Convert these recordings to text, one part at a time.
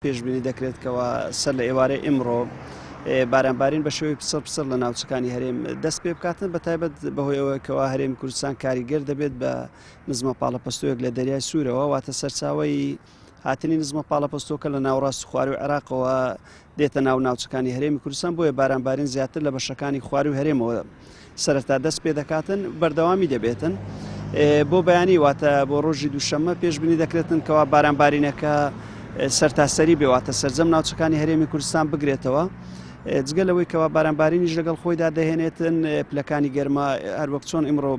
پێشبینی دەکرێت کەوا سەر لە ئێوارەی ئیمڕۆ بارانبارین بە شێوەی پچڕ پچڕ لە ناوچەکانی هەرێم دەست پێ بکاتن بە تایبەت بەهۆی ئەوەی کەوا هەرێمی کوردستان کاریگەر دەبێت بە نزمە پاڵەپەستۆیەک لە دەریای سوورەوە واتە سەرچاوەی هاتنی نزمە پاڵەپەستۆکە لە ناوەڕاست خواروی عێراقەوە دێتە ناو ناوچەکانی هەرێمی کوردستان بۆیە بارانبارین زیاتر لە بەشەکانی خواروی هەرێمەوە سەرەتا دەست پێ دەکاتن بەردەوامی دەبێتن بۆ بەیانی واتە بۆ ڕۆژی دووشەممە پێشببینی دەکرێتن کەوا بارانبارینەکە سەرتاسەری بێواتە سەرجەم ناوچەکانی هەرێمی کوردستان بگرێتەوە. جگە لەوەی کەوا بارانبارینیش لەگەڵ خۆیدا دەهێنێتن پلەکانی گەرما هەروەک چۆن ئیمڕۆ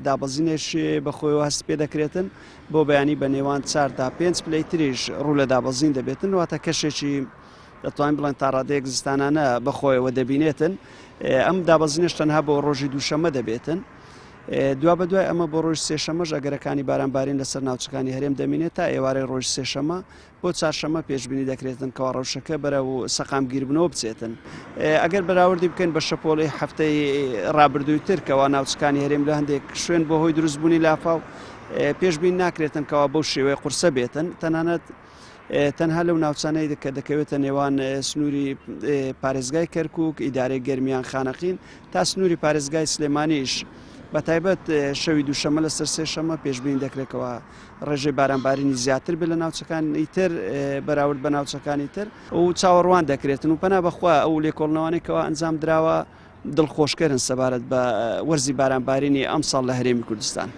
دابەزینێش بەخۆیەوە هەست پێ دەکرێتن بۆ بەیانی بە نێوان 4 تا 5 پلەی تریش ڕوو لە دابەزین دەبێتن واتە کەشێکی دەتوانین بڵێن تا ڕادەیەک زستانانە بەخۆیەوە دەبینێتن ئەم دابەزینەش تەنها بۆ ڕۆژی دووشەمە دەبێتن دوا بە دوای ئەمە بۆ ڕۆژ سێشەمەش ئەگەرەکانی بارانبارین لەسەر ناوچەکانی هەرێم دەمینێت تا ئێوارەی ڕۆژ سێشەمە بۆ چارشەمە پێشبینی دەکرێتن کەوا ڕەوشەکە بەرەو سەقامگیربوونەوە بچێتن ئەگەر بەراوردی بکەین بە شەپۆلی هەفتەی ڕابردووی تر کەوا ناوچەکانی هەرێم لە هەندێک شوێن بۆ هۆی دروستبوونی لافاو پێشبین ناکرێتن کەوا بەو شێوەیە قورسە بێتن تەنانەت تەنها لەو ناوچانەی کە دەکەوێتە نێوان سنووری پارێزگای کەرکک ئیدارەی گەرمیان خانەقین تا سنووری پارێزگای سلێمانیش بە تایبەت شەوی دووشەمە لەسەر سێشەمە پێشبین دەکرێتەوە ڕێژەی بارانبارینی زیاتر بێت لە ناوچەکانی تر بەراورد بە ناوچەکانی تر و چاوەڕوان دەکرێتن و پەنا بەخوا ئەو لێکۆڵنەوانەی کەوا ئەنجام دراوە دڵخۆشکەرن سەبارەت بە وەرزی بارانبارینی ئەمساڵ لە هەرێمی کوردستان.